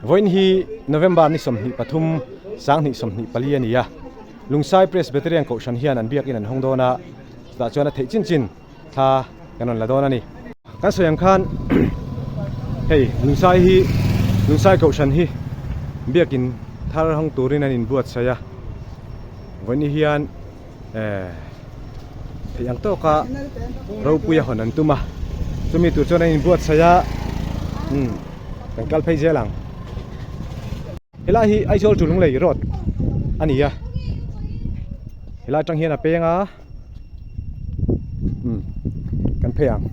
Vawiin hi November ni 23, 2024 a ni a, Lungsai Presbyterian Kohhran hian an biakin an hawng dawn a, chutah chuan a theih chin chin thla kan rawn la dawn a ni. Kan sawi ang khan hei Lungsai hi Lungsai Kohhran hi biakin thar hawng turin an inbuatsaih a, vawiin hian eh theih ang tawka ropui a hawn an tum a chumi tur chuan an inbuatsaih a umm kan kal phei zel ang helai hi Aizawl to Lunglei road a ni a helai atang hian a peng a umm kan phei ang.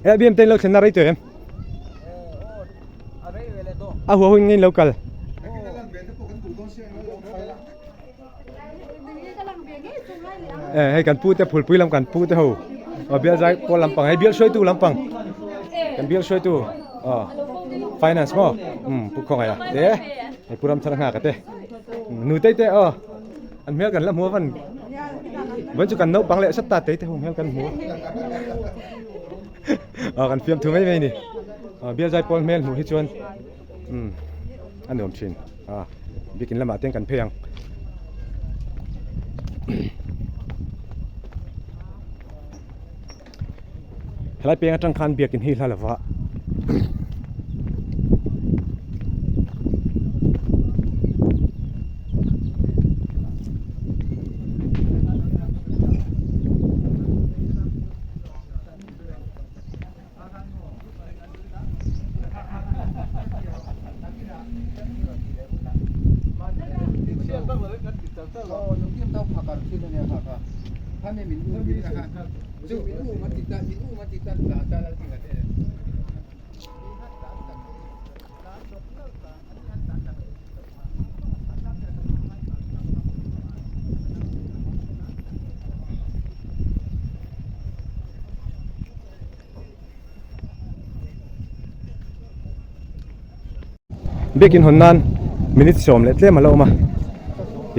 He bim ten lo thlen na rei tawh em? A hua hun ngei lo kal. Eh hei kan pu te phulpui lam kan pu te ho. A bial zai pawl lampang hei bial hruaitu lampang. Kan bial hruaitu oh finance mo um pu khawngai a te hei pu ram thar nghak a te nu te te oh An hmel kan la hmu a van van chu kan naupang leh sat ta tei te ho hmel kan hmu a kan fiam thu mai mai ni a bial zai pawl hmel hmuh hi chuan um a nuam thin a biakin lamah ten kan phei ang helai peng atang khan biakin hi hla lova. Biakin hawn nan minute sawm leh tlem a la awm a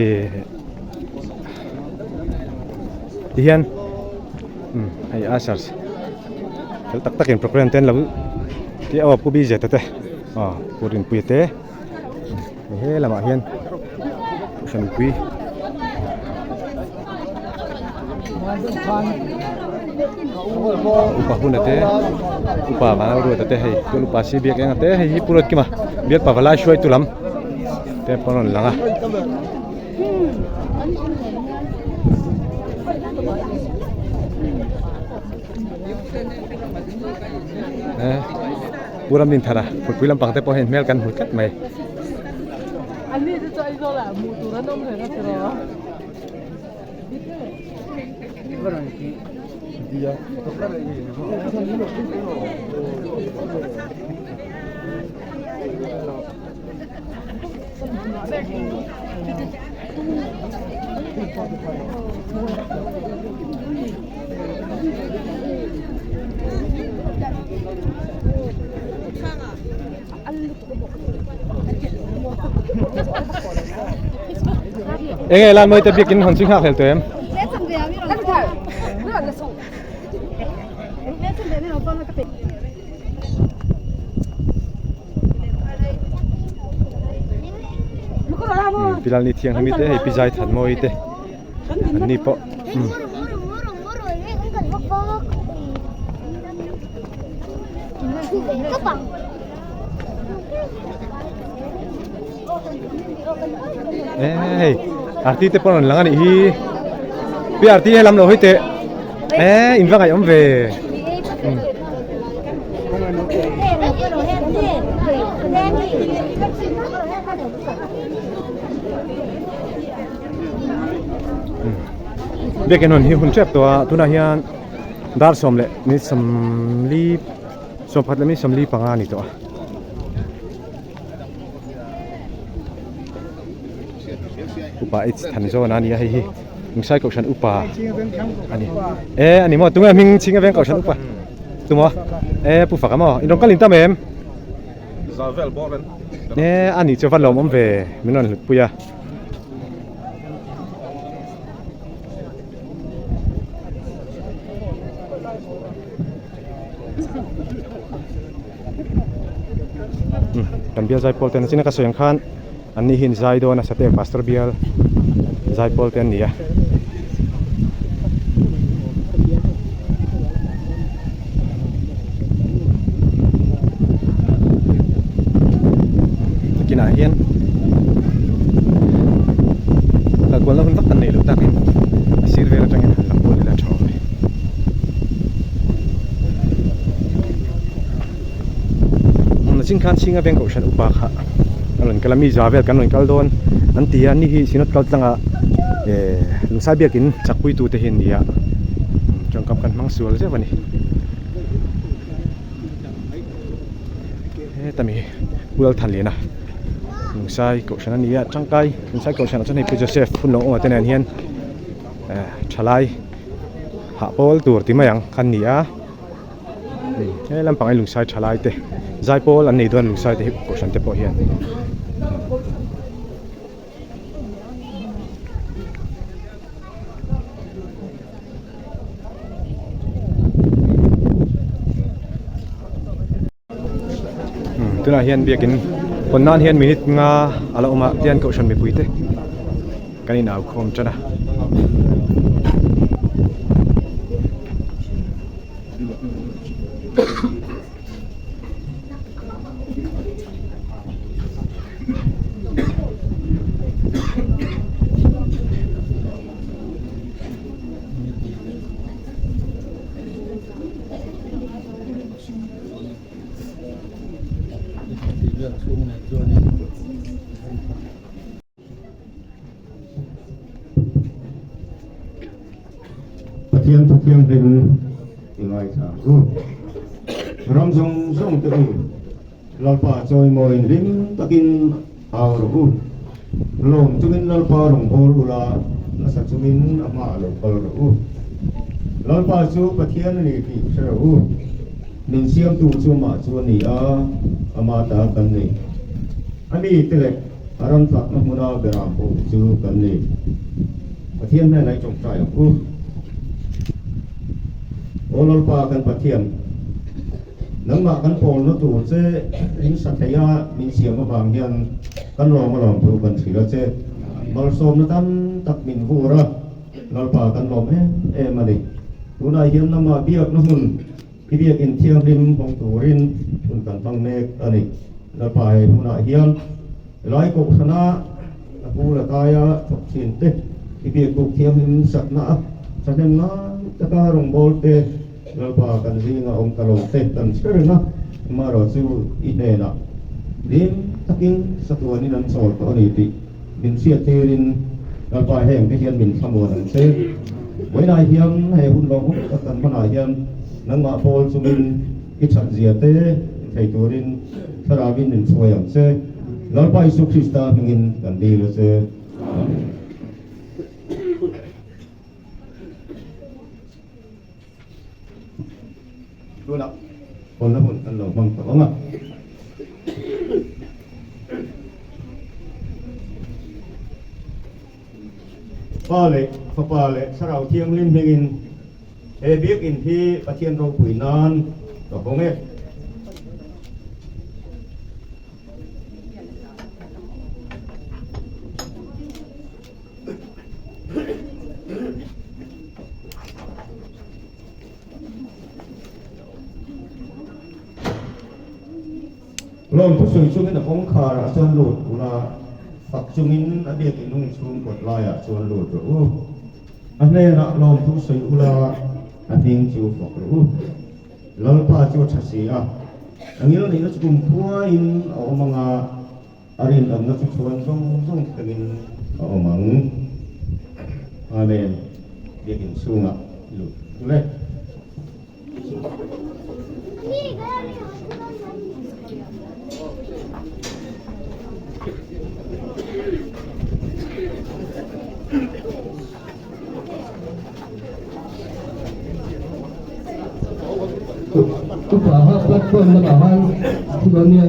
ih tihian umm hei ushers fel tak takin program te an lo tih a aw pu bj te aw pu rinpuia te he lamah hian hranpui upa huna te upa vanau ruata te hei chuan upa si biak enga te hei hi pu Ruatkima biak pavalai hruaitu lam te pawh a rawn lang a. Pu Ramdinthara phulpui lampang te pawh hian hmel kan hmu tlat mai. Enge lan mawi te biakin hawn chu nghak hlel tawh em? Pilal ni thianghlim te hei pi zai than mawi te an ni pawh Hei arti te pawh a rawn lang a nih hi pi arti helam lo hawi teh eh in va ngaih awm ve. Biakin hawn hi hun tep tawh a tunah hian dar sawm leh ni sawmli sawmphat leh ni sawmli panga a ni tawh a. Upa H Thanzawna a ni a hei hi Lungsai Kohhran upa a ni e a ni maw tunge hming chhinga veng Kohhran upa tumaw e Pu Faka maw in rawn kal in tam em e a nih chu va lawmawm ve min rawn hlut pui a. Kan bial zaipawl te nachina ka sawi ang khan an ni hi an zai dawn a Sateek Pastor bial zaipawl te an ni a. Kinah hian kalkualna hun vak kan neih loh takin a sir vel atangin han lang kual ila a tha awm e. Nachin khan Chhinga Veng Kohhran upa kha a rawn kal a, mi za vel kan rawn kal dawn an ti a, ni hi Synod kal tlanga eh Lungsai biakin chakpuitu te hi an ni a, tawngkam kan hmang sual zeuh a ni. Heta mi Pu Lalthanliana Lungsai Kohhran a ni a, tangkai Lungsai Kohhran ah chuan hei Pu Joseph Phunlawng awma te nen hian eh thalai hah pawl tur ti mai ang kha an ni a. He lampang hi lungsai tha lai te zaipawl an nei dawn lungsai te hi kohhran te pawh hian. Tunah hian biakin hawn nan hian minute nga a la awm a tihian kohhran mipui te kan inau khawm tan a. Pathian thu thianghlim i ngaithla ang u. Ram zawng zawng te u, Lalpa chawimawiin hlim takin au rawh u. Lawm chungin Lalpa rawn bawl ula, nasa chungin a hmaah lo kal rawh u. Lalpa chu Pathian a ni tih hre rawh u. Min siamtu chu amah chu a ni a, ama ta kan ni. A mi te leh a ram tlakna hmuna beram pawh chu kan ni. Pathian hnenah i tawngtai ang u. Aw Lalpa kan Pathian, nangmah kan pawlna tur che min sa thei a, min siam avang hian kan lawm alawm thu kan hrilh a che. Malsawmna tam tak min vur a, Lalpa kan lawm em em a ni. Tunah hian nangmah biakna hmun I biakin thianghlim hawng turin hun kan hmang mek a ni. Lalpa he hunah hian helai kohhrana a pu la taia thawk thin te, i biakbuk thianghlim sakna a thahnem ngai taka rawngbâwl te, Lalpa kan zinga awm ta lo te kan hre reng a, amaherawhchu i hnenah hlim takin satuanin an chawl tawh a ni tih min hriattirin Lalpa heng te hian min thlamuan ang che. Vawiinah hian he hun lo hawk tak kan hmanah hian nangmah pawl chungin i that zia te i thei turin Thlarauin min hruai ang che. Lalpa Isu Krista hmingin kan dil a che. Amen. Tunah hawnna hun kan lo hmang tawh ang a. Pa leh Fapa leh Thlarau Thianghlim hmingin he biakinn hi Pathian ropui nan ka hawng e. Lawm thusawi chungin a kawngkhar ah chuan lut ula, fak chungin a biakin hung chhung kawt laiah chuan lut rawh u. A hnenah lawm thusawi ula, a hming chu fak rawh u. Lalpa chu a tha si a, a ngil nihna chu kumkhuain a awm anga, A rinawmna chu chhuan zawng zawng thlengin a awm ang. Amen. Biakin chhungah i lut ul e. Upa ha platform lamah han thu dawn nia.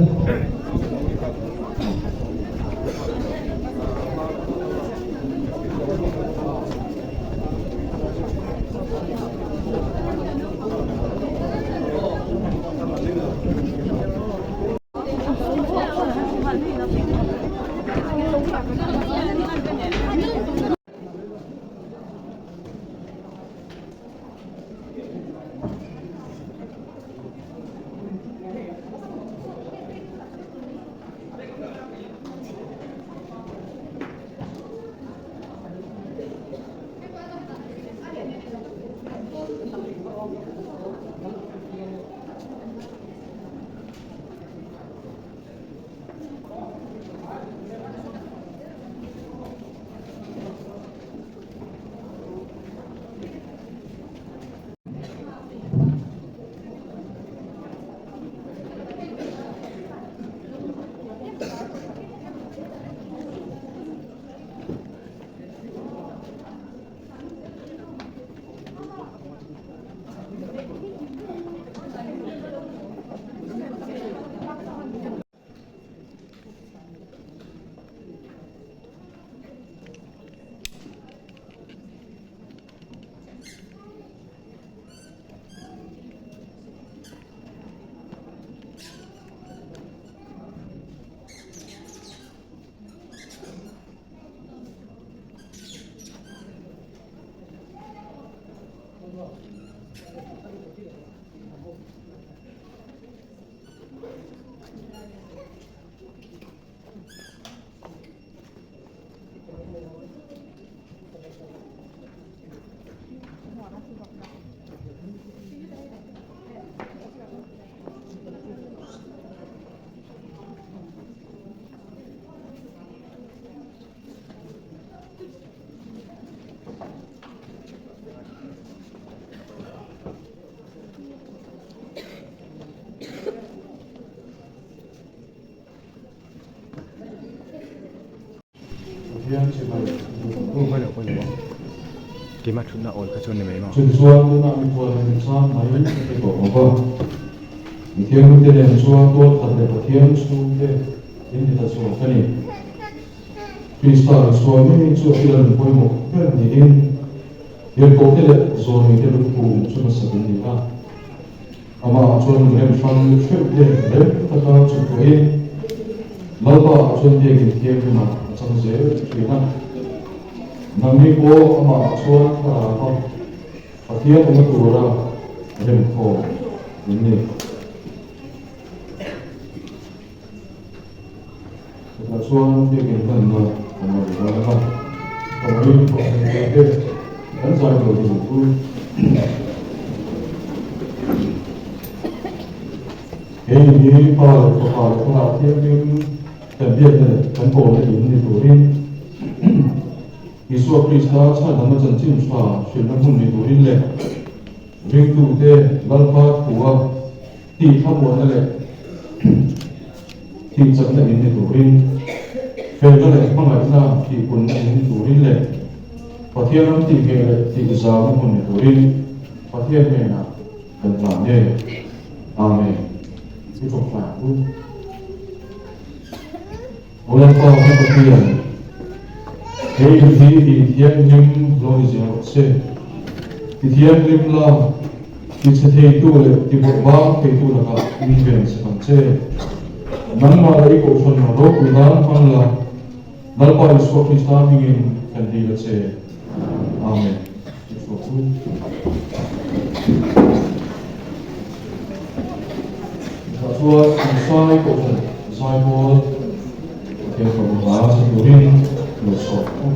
Keimah thutna awl kha chuan ni mai maw? Chutichuan tunah mikhual leh michang mai ka ti tawh lo va, mithianghlimte nen chuan tualkhat leh Pathian chhungte in ti ta chhuak ka ni. Krista Isua ngei chu a thil a nun pawimawh ber niin tirhkohte leh zawlmite lukhum chu hmasa an ni a. Amah chuan nunrem hrang hreuhte rem taka chhuktuahin Lalpa chuan biakin thianghlimah a chang zel thin a. Nangni pawh amah chuan thlarau a Pathian awmna tura remkhawm in ni. Chutah chuan biakin hmanna awm a ni dawn a, kawngin kohhran te kan zai tur tur chu He in hi Pa leh Fapa leh Thlarau Thianghlim kan biakna leh kan pawlna in ni turin Isua Krista chhandamna chanchin tha hrilhna hmun ni turin leh ringtute Lalpa thua tih thlamuanna leh tih chakna in ni turin, felna leh hmangaihna tih punna in ni turin leh Pathian ram tih ngheh leh tih zauna hmun ni turin Pathian hnenah kan tlan e. Amen. I thawk hlai ang u. Aw Lalpa kan Pathian, he in hi ti thianghlim lo ni zel rawh se. Ti thianghlim la, ti chhe theitu leh ti bawrhbang theitu lakah min ven sak ang che. Nangmah leh i kohhran ropui nan hmang la, Lalpa Isua Krista hmingin kan dil a che. Amen. I chhuak u. Tah chuan Isai kohhran zaipawl Pathian fapa hla sa turin lo chhuak u.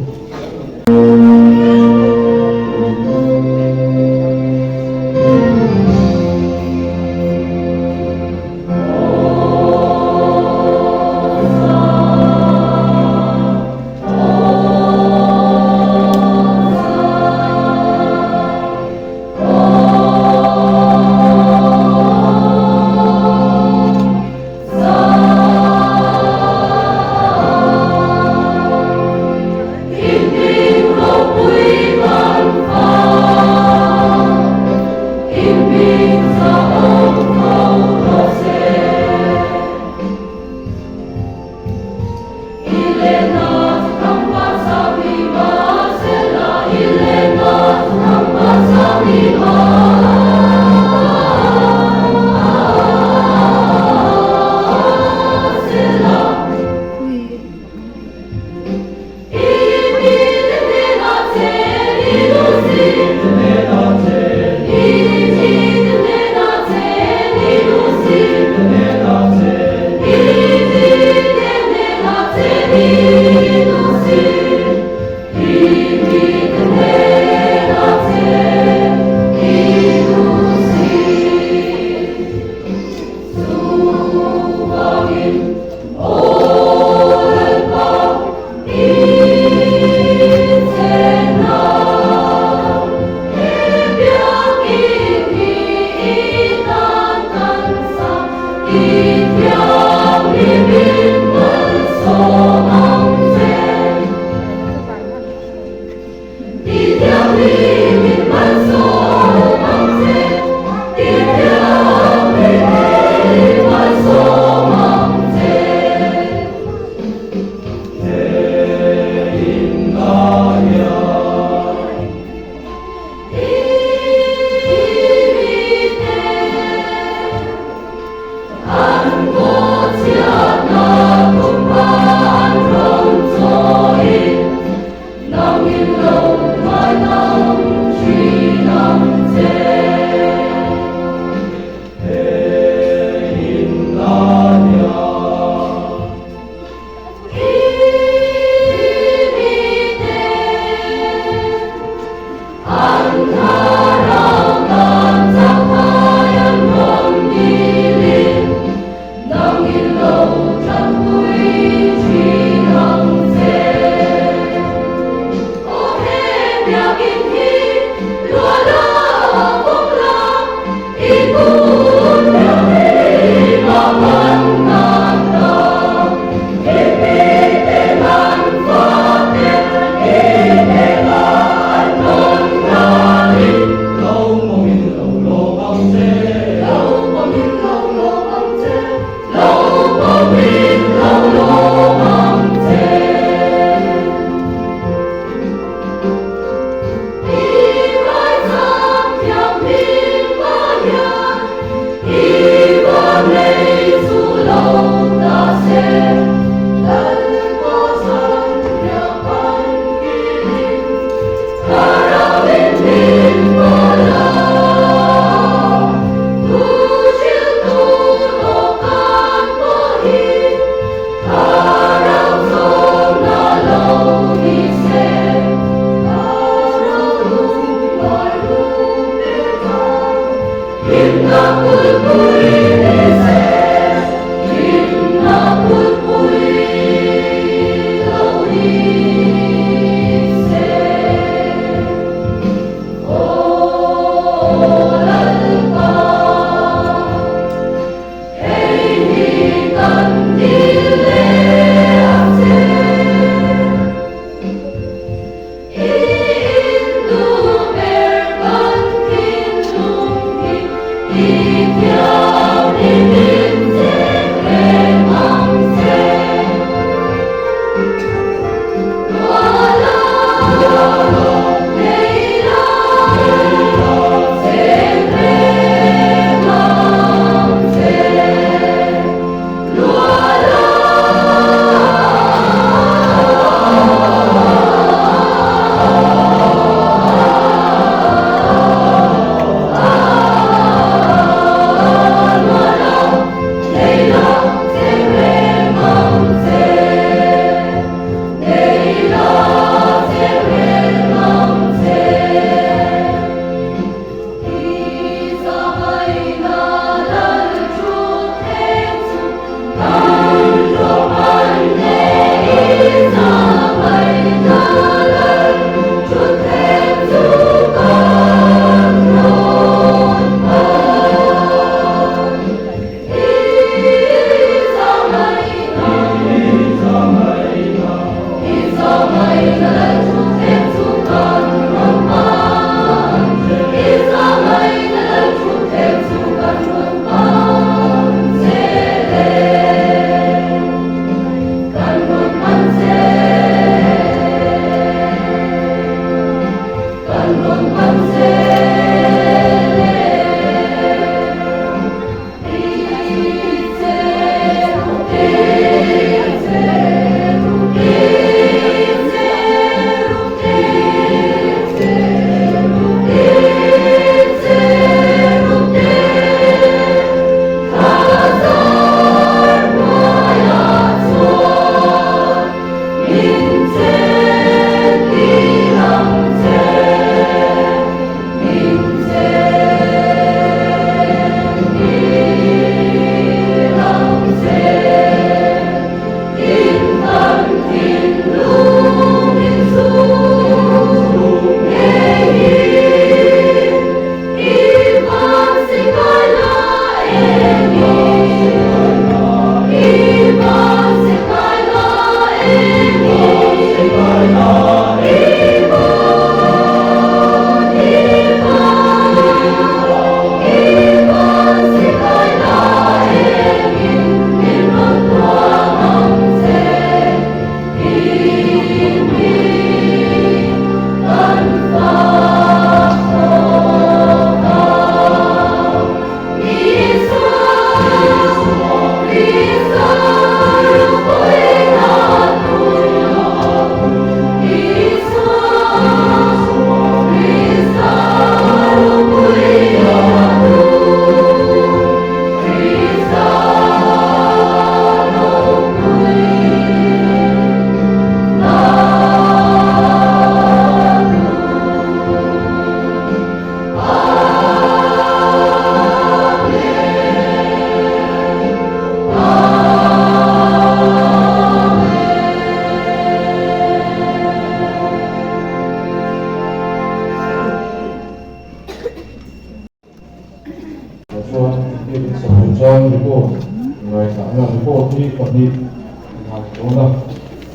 Chuan biakin sakawr chuan report ngaihthahna report hi pahnih a nghak dawn a,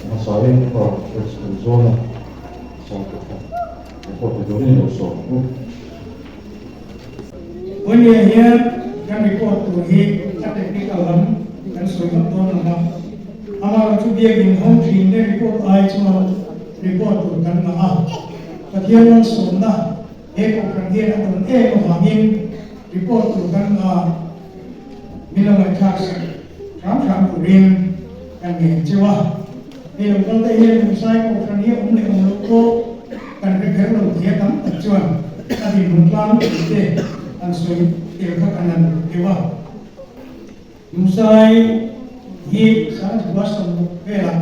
hmasain upa Rex Zawna Sangkawkha report pe turin lo sawm ang u. Vawinia hian kan report tur hi a technical lam kan sawi vak dawn lo va, amah chu biakin hawng thin te report ai chuan report tur kan ngah a, Pathian malsawmna He kohhran hian a dawn em avangin report tur kan ngah min lo ngaihthlak sak hram hram turin kan ngen cheu a. Hei lo kal te hian Lungsai kohhran hi a awm leh awm loh pawh kan hre kher lo thei a tam tak chuan a dinhmun tlang tih te an sawi tel kha kan han duh deuh a. Lungsai hi Sangthua sawmruk velah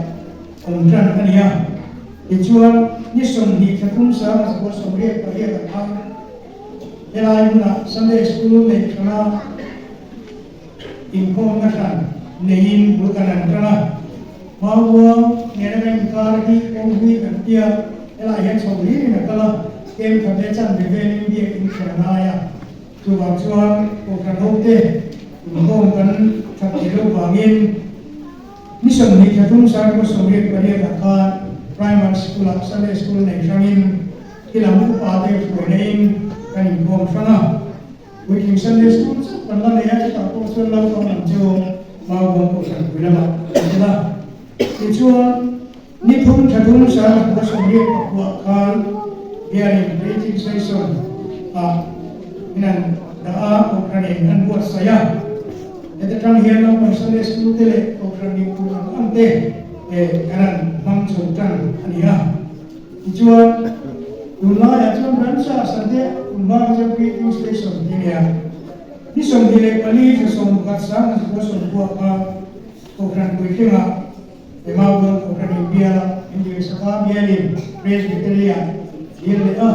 awm tan a ni a, tichuan ni 20 thla kum 1888 ah khan. Helai hmunah Sunday School neih hrana inkhawmna hran neiin bul kan han tan a. Maubuang nena kan inkar hi kawngpui kan tia, helai hian chho hlirin a kal a, kem khat leh chanve velin biakin hran a ngai a. Chuvang chuan Kohhran hote inkhawm kan that theih loh vangin ni 20 thla thum 18 ah khan Primary School-ah Sunday School nei hrangin Khi lam upa te hruaina in kan inkhawm hrang a, puitling Sunday School chauh kan la nei a, chutah pawh chuan naupang lam chu Maubuang Kohhran pui lamah kan kal a. Tichuan, ni thum tha thum 1989 khan bialin preaching session ah min an dah a, Kohhran in an buatsaih a. Heta tang hian naupang Sunday School te leh Kohhran nih tur ang ang te kan han hmang chho tan a ni a. Tichuan, tunlaiah chuan Branch-a Sante Kumhma kha chuan Greeting Station tih a ni a. Ni 24 thla 11 1990 kha Kohhran Puitlingah Emmanuel Kohhran inbiala Inbiaksaka bialin Presbytery-ah dil leh a.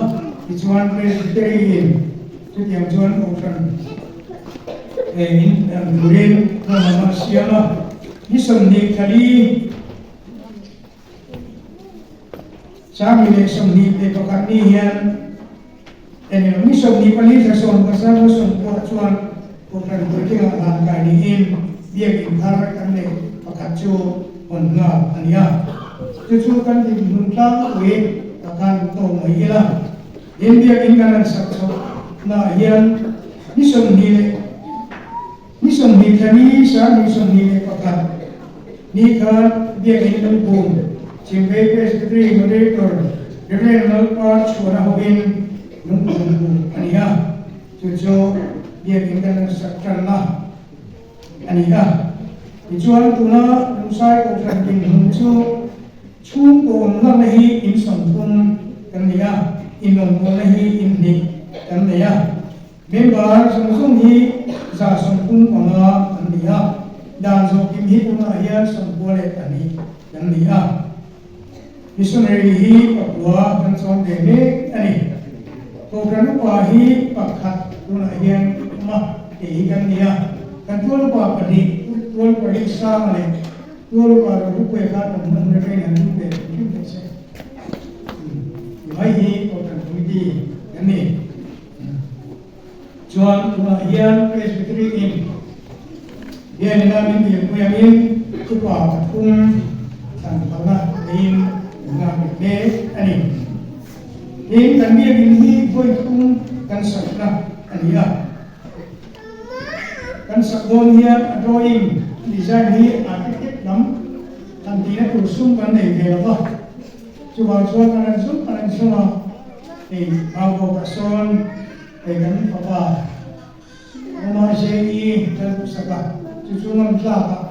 Tichuan, Presbytery-in chutiang chuan Kohhran in turin hmanhmawh a siam a. Ni 20 thla li. 2021 ni hian eng ni 24 thla 10 19 chuan Kohhran Puitlinga hlan kai niin biakin thar kan neih pakhat chu hawn nghal a ni a. Chu chu kan dinhmun tlangpui a khan to mai ila. Tin biakin kan han sak chhoh naah hian ni 20 leh Ni 20 thla ni 2021 ni khan Biakinn Lungpum Chimvei Presbytery Moderator Rev. Lalpa Chhuana hovin Lungpum buk a ni a, chu chu Biakinn kan rawn sak tanna a ni a. Tichuan tuna Lungsai Kohhran dinhmun chu chhungkaw awm hlakna hi in 30 kan nei a, inawmkawlna hi in hnih kan nei a. Member zawng zawng hi 135 an ni a, dan zawhkim hi tunah hian 92 kan ni a. Missionary hi pakua kan chawm ve mek a ni. Kohhran upa hi pakhat tunah hian awm a, kei hi kan ni a. Kan tual upa pahnih, tual pahnih Sanga leh tual upa Rohlupuia khan awm hman hun atangin han lut ve hrim hrim teh se. Mai hi Kohhran Committee kan ni. Chuan tunah hian Presbytery in biakina min dirpui angin upa pathum thlan phalna neiin kan nghak leh mek a ni. Tin, kan biakin hi vawi thum kan sakna a ni a. Kan sak dawn hian a drawing design hi architect lam han tihna tur sum kan nei ve lo va. Chuvang chuan kan han zung kan han zung a, hei Mauhawkah sawn hei kan fapa Omar J.E. Lalduhsaka chu chu ngam tlak a,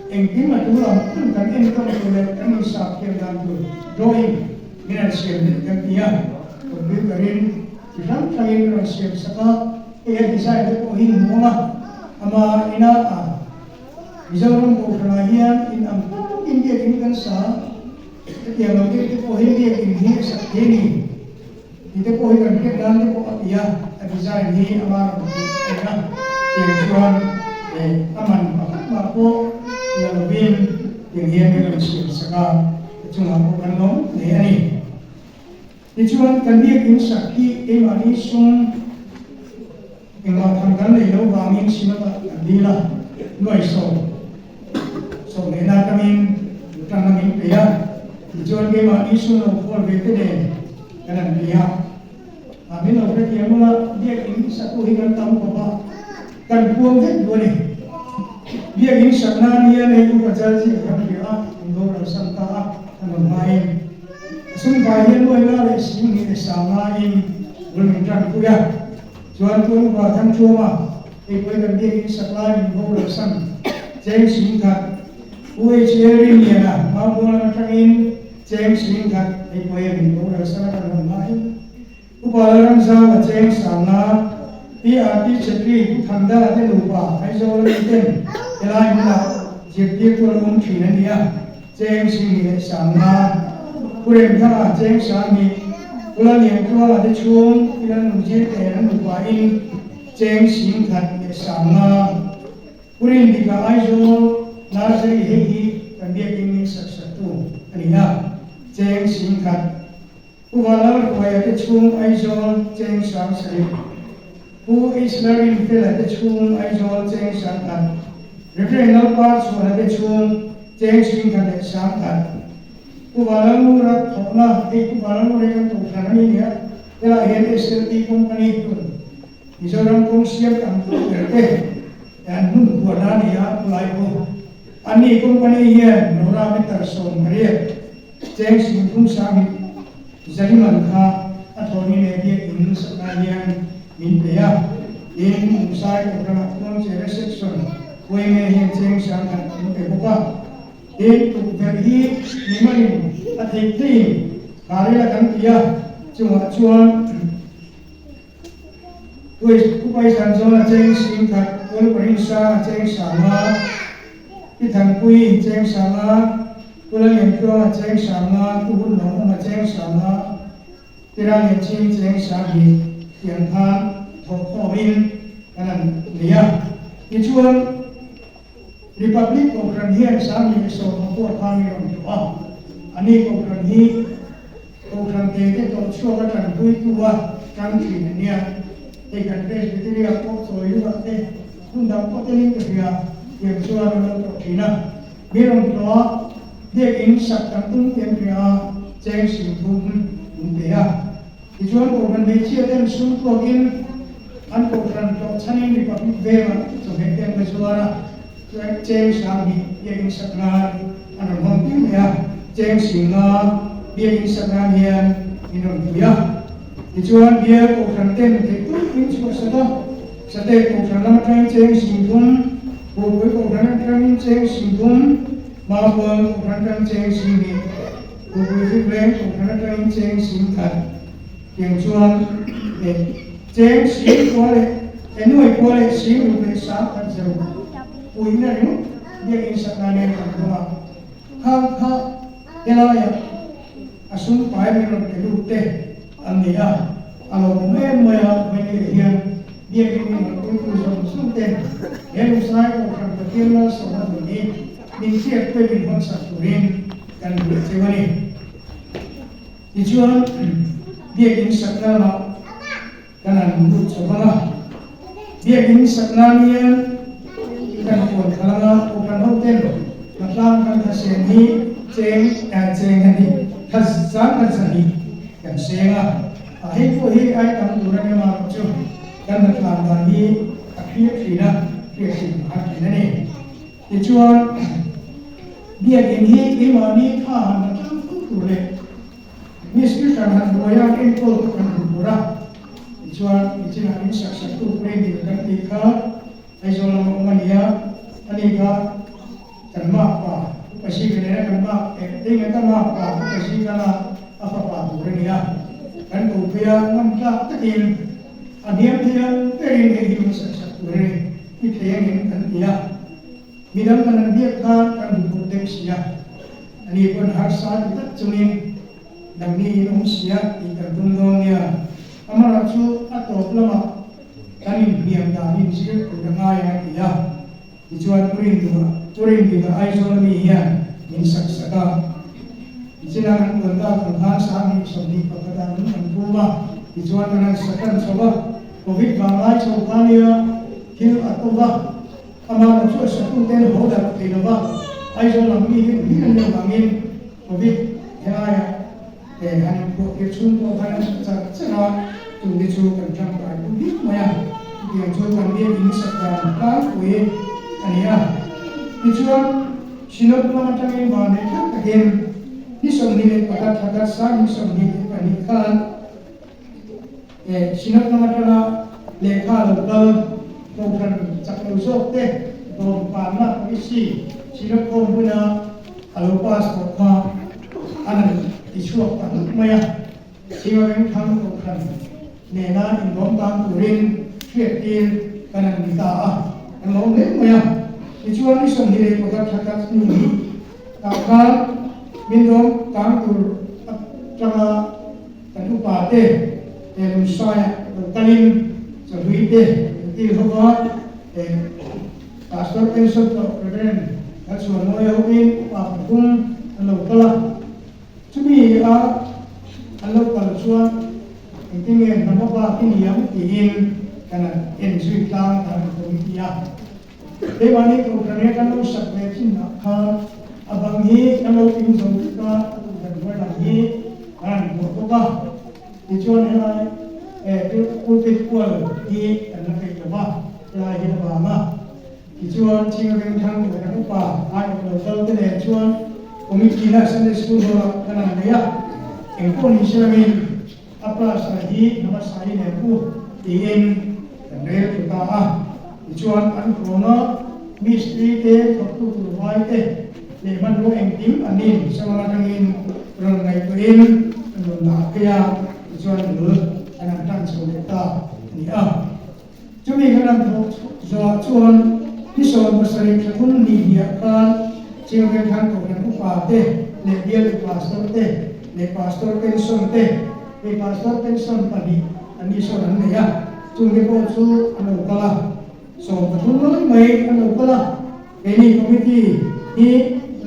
engkim a tul ang ang kan enkawl tur leh kan insah thiam dan tur drawing min han siam leh kan ti a, computer in chi hrang hrangin min rawn siam sak a, hei a design te pawh hi hmuh ang a, ama ina a Mizoram Kohhranah hian in ang takin biakin kan sa a. Hetiang lo deuh te pawh hi biakin hi a sak thei a ni tih te pawh hi kan hriat nan te pawh a ti a, a design hi ama rawn tih a ni a, tiang chuan eh a man pakhat mah pawh la lovin tiang hian min rawn siam sak a, a chungah pawh kan lawm hle a ni. Tichuan kan biakin sak hi keimahni sum engmah tham kan neih loh vangin Synod-ah kan dil a, nuai sawm sawm lehna atangin tang a min pe a, tichuan keimahni sum lo khawl ve te nen kan han pe a. A min lo hrethiam ula, biakin saktu hi kan tam khawp a, kan puang vek duh a ni. Biakin sak nan hian hei Upa Jalji ka kan hria a, an boral san ta a, an rawn hmain. A sumfai hian nuaina leh sing leh sangnain bul min tan pui a, chuan tuan upa Thangthuama hei pawhin kan biakin sak lai min boral san cheng 10,000, U HL Rinliana Maubuang lam atangin cheng 10,000 hei pawhin min boral san a kan rawn hmain Upa Lalramzau a cheng sangna PRT Chhetri Pu Thandala te nupa Aizawl ami ten helai hmunah zirtirtu an awm thin a ni a. Cheng 25,000, Pu Remthanga cheng 10,000. Pu Lalliantluanga te chhung Pi Lalnunzir te an nupain cheng 10,050. Pu Rindika Aizawl Nursery hei hi kan biakin min sak saktu a ni a, cheng 10,000. Pu Vanlalhruaia te chhung Aizawl cheng 7,000. Pu Islarin Fela te chhung Aizawl cheng 10,000. Reverend Lalpa Chhuana te chhung cheng 10,100. Pu Vanlalngura thawhna hei Pu Vanlalngura hi kan kohhran a ni nia, helaiah hian SLT company tun Mizoram kawng siam tam tu ber te an hmun huan a ni a, Pu Laipu. Anni company hian Nora meter 18 cheng 33 zaliman kha a thawhni leh biakinn sakna hian min pe a, tin Lungsai Kohhranah khuang chere section Huainge hian cheng 10,000 min pe bawk a, tin tukverh hi mimalin a theih theihin kharel a kan ti a, chungah chuan Upai Sanzawn a cheng 10,000, Kawlparin Sang a cheng 5,000, Pi Thanpuiin cheng 5,000, Pu Lalliantluanga cheng 5,000, Pu Hunlawmawma cheng 5,000, Pi Rallianchhing cheng 2,000 tiang khan thawhkhawmin kan han nei a. Tichuan, Republic Kohhran hian 10,010 pawh khan i rawn hlawh a, ani Kohhran hi Kohhran te te tawh chhuak a tanpuitu a tang thin a nia. Hei kan Presbytery ah pawh chawi luah te hmun dang pawh telin ka hria tiang chuan an lo tawh thin a. Mi rawn hlawh a, biakinn sak kan tum te an hria a, cheng 30,000 min pe a. Tichuan Kohhran hmeichhia ten sum tuakin an Kohhran hlawh chhanin Republic Veng-ah chawhmeh te an la zuar a, cheng 2000 biakinn sak nan an rawn hawng tir leh a, cheng 50,000 biakinn sak nan hian min rawn pui a. Tichuan bial Kohhran ten theih tawp min chhuah sak a, Satek Kohhran lam atangin cheng 30,000, Phulpui Kohhran atangin cheng 30,000, Maubuang Kohhran atangin cheng 20,000, Phulpui Fikleng Kohhran atangin cheng 10,000 tiang chuan leh cheng sing kua leh enuai kua leh sing ruk leh sang khat zero puihna ringawt biakinn sakna nen kan hmang a, khang kha helaiah a sum pai min rawn pe lut te an ni a, a lawmawm em mai a, vawiin hian biakinn min rawn puitu zawng zawng ten he Lungsai Kohhran Pathian Malsawmna dun hi min hriat pui min hawn sak turin kan duh cheu a ni. Tichuan, biakinn sakna lamah kan han lut chho vang a, biakinn sakna hian kan puan khalh anga Kohhran hoten hmatlang kan kha seng hi cheng cheng a ni, kha zang khat zahnih kan seng a, a hei pawh hi ai tam tur a ni amaherawh chu kan hmatlang dan hi a hriat thin a, hriat hrim a har thin a ni. Tichuan, biakinn hi keimahni tha han la tlang fo tur leh mistiri hran han buaia enkawl chu kan hmu tur a. Tichuan, nichinah min sak saktu Premdil kan tih kha Aizawl lama awm a ni a, ani kha kan makpa Upa Zika nena kan mak eh eng ka makpa Upa Zika la a fapa tur a ni a. Kan kopuia ngam tlak takin a hniam thei ang berin hei hi min sak sak tur a ni. I thei angin kan ti a, midang kan an biak khan kan hmu phut deuh si a, ani pawn harsa ti tak chungin nangni in awm si a tih kan tum dawn nia, amaherawh chu a tawp lamah kan inhniam dan inzir tur a ngai ang a ti a, tichuan Pu Rinduha Pu Rinduha Aizawl ami hian min sak sak a, nichinah kan puan tak ang khan 2021 ah lung kan phum a, tichuan kan han sa tan chho a. Covid vanglai chho kha nia thil a to va, amah chu a satu ten haw darh thei lo va, Aizawl lam mi hi hlir an nih avangin Covid helaiah te han inphuah tir chhung pawh khan an hre char char a, chu te chu kan tangkai pui viau mai a, chutiang chu kan biakinn sak dan tlangpui a ni a. Tichuan, Synod lam atangin vanneih thlak takin ni 21 thla khat 2022 khan, Synod lam atanga lehkha lo kal Kohhran chak lo zawk te dawmkanna policy Synod khawm huna a lo pass tawh kha an han ti chhuak ta hlauh mai a. Singa Vengthlang Kohhran nena indawm tan turin hriattir kan han ni ta a, kan lawm hle mai a. Tichuan ni 21 thla khat hnu hi tah khan min dawm tang tur atanga. Kan Kan upa te he Lungsaia lo kalin chahlui te an kil ho va, he Pastor pension tawh Reverend Lalchhuanmawia hovin upa pathum an lo kal a. Chumi a an lo kal chuan engtin nge hnam a bak i ni ang tiin kan han en zui tlang a, kan han committee a. Keimahni Kohhran he kan lo sak ve thinah khan a bang hi kan lo ping zo vek a, a tukverh hnuai lam hi kan han buah bawk a. Tichuan helai pulpit kual hi kan la peih lo va, helai hi a vang a. Tichuan Chingavengthang Kohhran upa aiawh lo kal te nen chuan committee na Sunday School hall ah kan han nei a, engpawh ni se lamin A plaster hi hmasa i nen u tiin kan rel thu ta a. Tichuan an huanga mistri te, thawktu tur vai te leh hmanrua engkim an in sangam atangin rawn ngaihtuahin an rawn dah phei a, tichuan bul an han tan chho leh ta a ni a. Chumi kan han thawk zawhah chuan ni 70 thla thum ni hniah khan Chingveng khan Kohhran upa te leh bialtu pastor te leh pastor pension te, hei pastor pension pahnih an ni sawn an nei a, chungte pawh chu an lo kal a, 13 lai mai an lo kal a, keini committee hi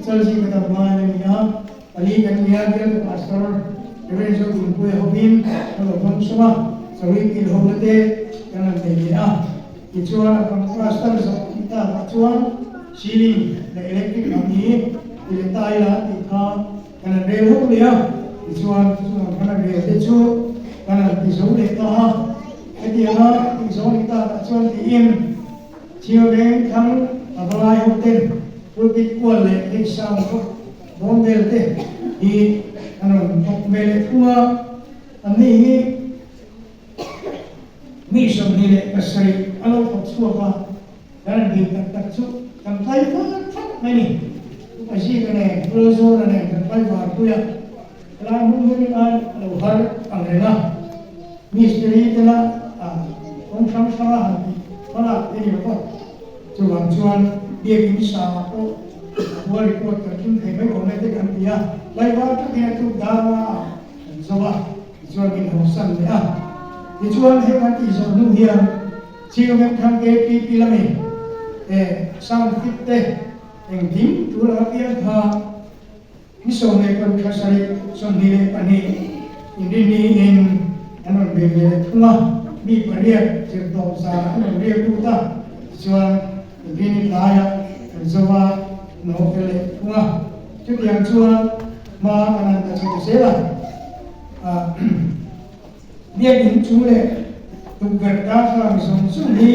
Chalzi ka dam ngai a ni a, Pali kan nia bialtu pastor Reverend Zodinpuia hovin ka lo hmang sawm a, chawi kil ho na te kan han nei leh a. Tichuan a bang plaster zawh tih takah chuan ceiling leh electric lam hi ti leh ta ila tih kha kan han rel ho leh a. Tichuan chutiang kan han rel te chu kan han ti zo leh ta a. Hetianga tih zo ni takah chuan tiin Thiaveng thlang a va lai ho ten pulpit kual leh hei sound bawk Bawm vel te hi an rawn thawk ve leh thung a, anni hi mi 27 a lo thawk chhuak a, kan han dil tak tak chu kan tlai fat fat mai ni. Upa Zika nen, Pu Lalzawna nen kan tlai var pui a, helai hmun hi rin ai a lo har ang reng a, mistiri te lah kawng hrang hranga han tih hmalak te ni lo va. Chuvang chuan biakin sa pawh a hua report kan thlung thei mai awm e te kan ti a, tlaivar takin a tuk dar a kan zo a, tichuan min hawsan leh a. Tichuan heng an tih zawh hnu hian Chingveng Thang KPP lamin eh sound fit te engkim tul anga piang kha ni 16 thla sarih 22 inrinni in an rawn bei ve leh thung a, mi pariat zirtawp zan an rawn riak lut a, tichuan inrinni tlaiah kan zo a, an haw fel leh thung a, chutiang chuan hma kan han ta chho zel a, ah biakinn chung leh tukverh darthlalang zawng zawng hi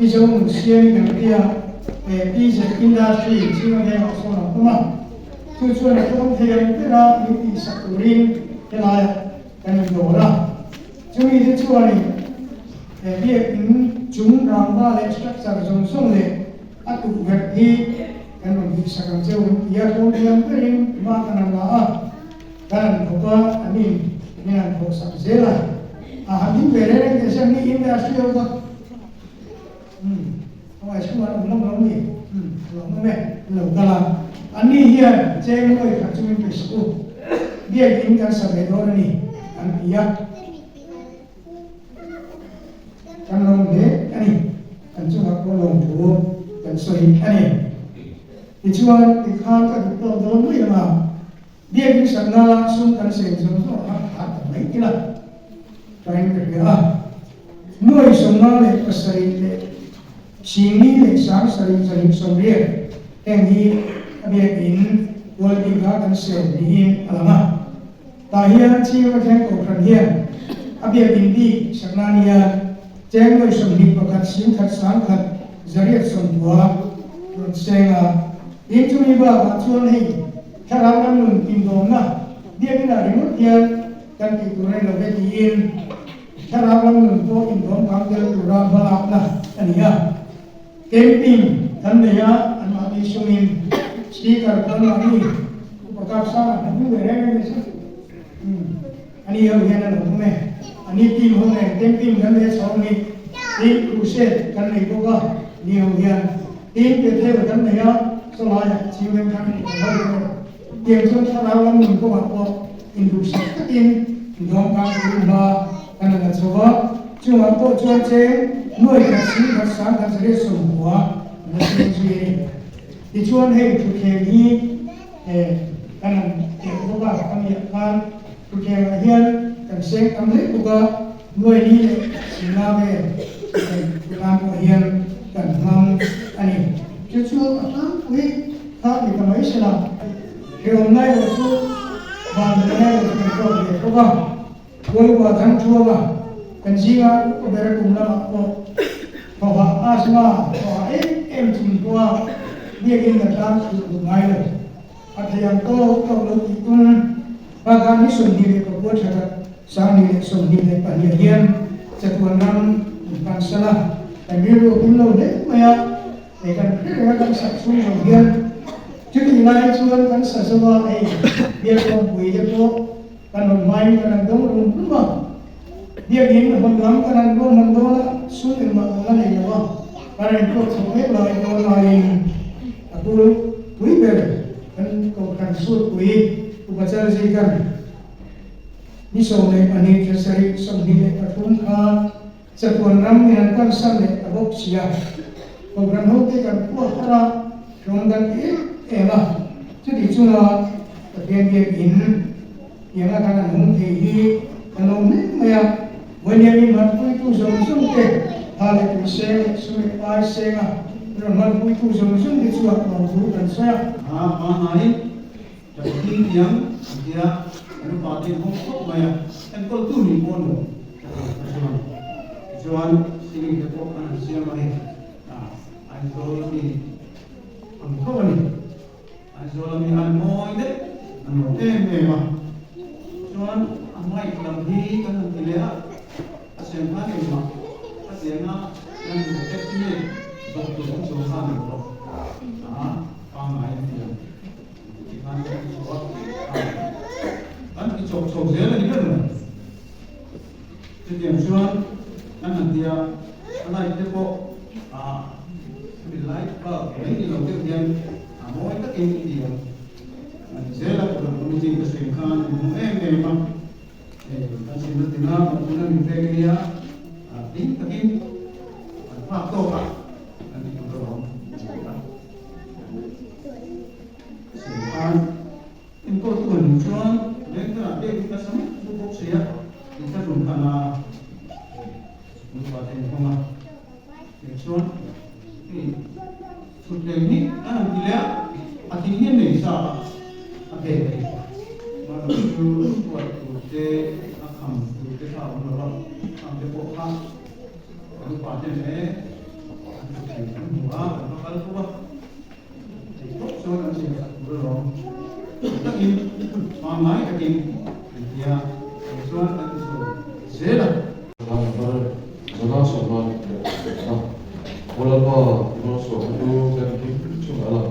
Mizo Nunsiami kan tia eh PZ Industry chhunga vengah sawn an awm a. Chu chuan a tlawm thei ang bera min tihsak turin helaiah kan indawr a. Chumi te chuanin he biakin chung rangva leh structure zawng zawng leh a tukverh hi kan rawn tihsak ang cheu an ti a, tlawm thei ang berin hma kan han la a, kan han thawk a, an in min han thawhsak zel a. A han ding ve reng reng teh se, mi industry ho kha. Umm, khawngaih chhungah an awm ngam lo ni? Umm, a lo awm e, an lo kal a. Anni hian cheng nuai khat chungin pe sak u, biakin kan sa ve dawn a ni, an ti a. Kan lawm hle a ni, kan chungah pawh lawmthu kan sawi a ni. Tichuan, tikhan ka duh tawk dawn mai ang a, biakin sakna sum kan seng zawng zawng a, a ta mai ila. Tain ka hria a, nuai 57 leh singli leh 70 180 heng hi a biakin quality kha kan sel niin a lang a. Tah hian Chhing Athleng Kohhran hian a biakin bik sakna nia cheng nuai 21 10,000 190 rawn seng a. Tin chumi bakah chuan hei thlarau lam nun indawmna biakinah ringawt hian Kan tih tur a ni lo ve tiin thlarau lam nun pawh indawm kang tel tura hmalakna a ni a. Camping kan nei a, anmahni sungin speaker kan mahni Upa Kapsanga hmu hmu ve reng reng nasa. Umm ani ho hian a lo awm e. Ani team ho nen camping kan nei a chhawng ni. Tin crusade kan nei bawk a, ni ho hian tin Bethel kan nei a, chawlaiah Chingveng thang ho te. Tiang chuan thlarau lam nun kawngah pawh induhsak takin Dawng kang turin hma kan la chho a, chungah pawh chuan cheng nuai khat sing khat sang khat zariat sawmkua an la seng zui a ni. Tichuan hei thutthleng hi kan han telh bawk a, ka miah khan thutthlengah hian kan seng tam hle bawk a, nuai ni leh singla vel thutthleng nan pawh hian kan hmang a ni. Chu chu a tlangpui kha ni ta mai sela. Hrehawm lai erawh chu van leh lai erawh chu kan tawk ve fo va, Pualkua Thangthuama kan zinga upa ber kum lamah pawh thawha asthma thawha em em chung pawha biakin ka tlang thluh duh ngai lo. A thei ang tawk tawk lo tih tum bakah ni 29 thla 2022 hian chatuan ram min pansan a, kan rilru a kim lo hle mai a. Hei kan hre reng a kan sak chhung zawng hian chutih lai chuan kan sa zo a, hei biakawmpui te pawh kan rawn hmain kan han dawng rum rum a, biakin hawn lam kan han ruahman dawn a, sum engmah kan la nei lo a, kan rawn pawh chho mek lai dawn laiin a bul pui ber kan kohhran sutpui Upa Chalzikan ni 12 thla sarih 23 kha Chatuan ram min an pansan leh ta bawk si a, program ho te kan phuah har a, hlawm kan ti em em a, chuti chunga Pathian biak in tianga kan an hung thei hi kan awm hle mai a, Vawinia mi hmanpuitu zawng zawng te, tha leh tui seng leh sum leh pai senga rawn hmanpuitu zawng zawng te chu a tlawm thu kan sawi a. A pangngai Kan thing tiang an tia, kan upa te an hawng khawp mai a, enkawltu nih pawh nuam ka ti a chuan. Tichuan ceiling te pawh an han siam a hei Aizawl mi ang tho a ni. Aizawl ami an mawi daih an nuam em em a. Chuan a mic lam hi kan han ti leh a, a siam khan engmah a tianga kan estimate zawh tur awm chuang kha a ni lo a, pangngai an ti ang. An ti chawk chho zel a ni ber mai. Chutiang chuan an han tia a light te pawh ah hemi light bulb mai ni lo deuh hian a mawi takin i ti ang. A ni zel a, Kohhran Committee ka sawi khan an hmu em em a, hei kan simna tina kan tuna min pek ania, tling takin an phak tawk a an ti tur alawm a ti a. Sawrkar enkawltu an nih chuan vengthar ah pek hi ka sa meuh meuh bawk si a, inthlahrun khan a nupa te an hawng a, tiang chuan hei thutthleng hi an han ti leh a, a thing hian nei sa a a phek a ni. Mahni chu chhuat tur te a kham tur te kha a awm lo a, kham te pawh kha kan upa ten e an thutthleng an hmu a, kan va kal fo a. Theih chuan an zir khat tur alawm takin pangngai takin an ti a, kei chuan an ti chho zel a. November 25, Aw Lalpa, i malsawmna chu kan kim chungah a lang.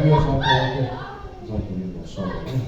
Bial Zaipawl te zai turin lo sawm ang.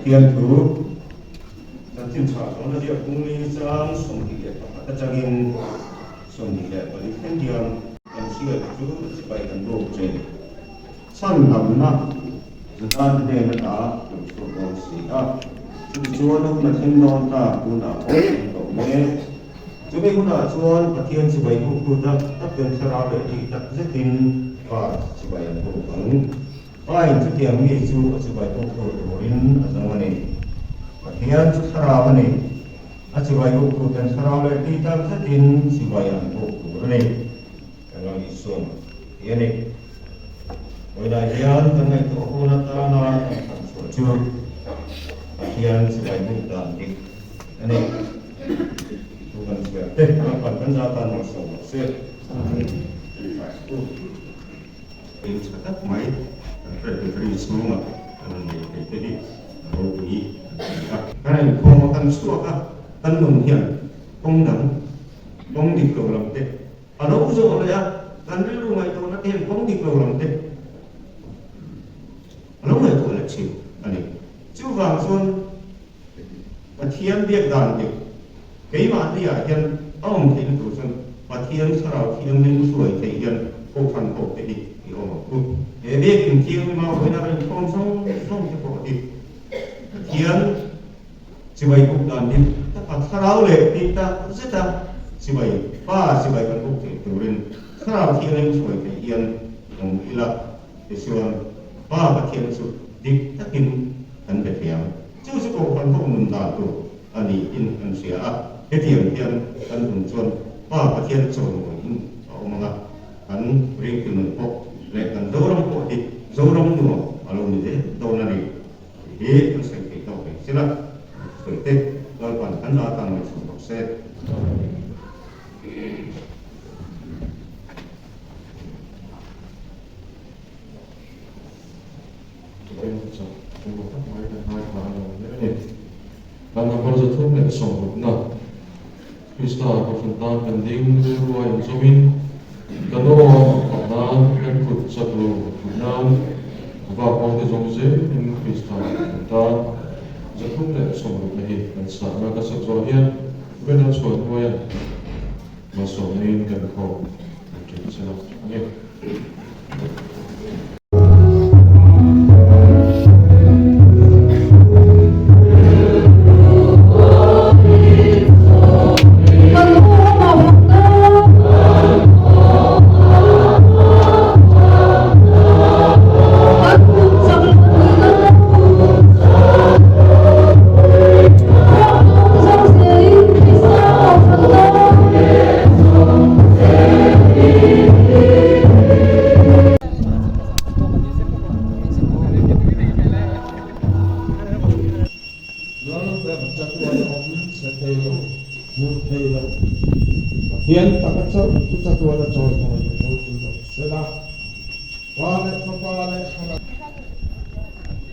Pathian thu chanchin tha zawhna ziak bungli chang 21 atangin 24 thleng hian kan hriat chu sipai kan bawk che. Chhandamna Juda te hnen ata lo chhuak dawn si a, chutichuan a hun a thleng dawn ta, tunah pawh a thleng tawh mek. Chumi hunah chuan Pathian chibai buktu tak takin thlarau leh tih tak zetin Pa chibai an buk ang. Pain chutiang mi chu a chibai buktu turin a zawng a ni. Pathian chu thlarau a ni. A chibai buktu ten thlarau leh tih tak zetin chibai an buk tur a ni. Kan lo insum hi a ni. Vawiinah hian kan ngaihtuah hun atana kan thlan chhuah chu Pathian chibai buk dan dik a ni. Thu kan chhiar te lampan kan za tan malsawm rawh se. In tha tak mai kan Presbytery chhungah kan rawn nei thei te hi a ropui an ti a. Kan inkhawm a kan chhuak a, kan nun hian kawng dang, kawng dik lo lam te A lo zawh leh a, kan rilru ngaihtuahna te hian kawng dik lo lam te a lo ngaihtuah leh thin a ni. Chuvang chuan Pathian biak dan dik keimahni-ah hian a awm theihna tur chuan Pathian Thlarau Thianghlim hruai theih hian Kohhran pawh te hi i awm ang u. He biakin thianghlim a vawiina rin khawm zawng zawng te pawh hi Pathian Chibai buk dan hi taka thlarau leh tih tak zeta chibai pa chibai kan buk theih turin thlarau thianghlim hruai theih hian awm ila tichuan Pa Pathian chu dik takin kan be thei ang. Chu chu Kohhran ho nun dan tur a niin an hria a, hetiang hian kan awm chuan Pa Pathian chawimawiin a awm ang a, kan ringtu nun pawh leh kan Zoram pawh hi Zoram nuam a lo ni zel dawn a ni. Tih hi kan sawi theih tawk ve sila, sawi te Lalpan kan za tan mai chhun rawh se. Pathian chak pawimawh tak mai kan ngaithla a lo ni a ni. Hla number 360na Krista Kohhran tan kan ding rilru a inzawmin kan aw a phah nan kan kut chak lo put nan vak hmangte zawng zelin Krista Kohhran tan 360na hi kan sahna ka sak zawh hian Venal chhuah hnuaia malsawmnain kan khawm kan ṭhen sela a ni.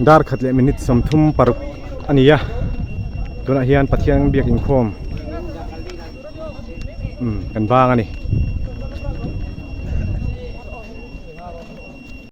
Dar khat leh minute 36 a ni a tunah hian Pathian biak inkhawm umm kan bang a ni.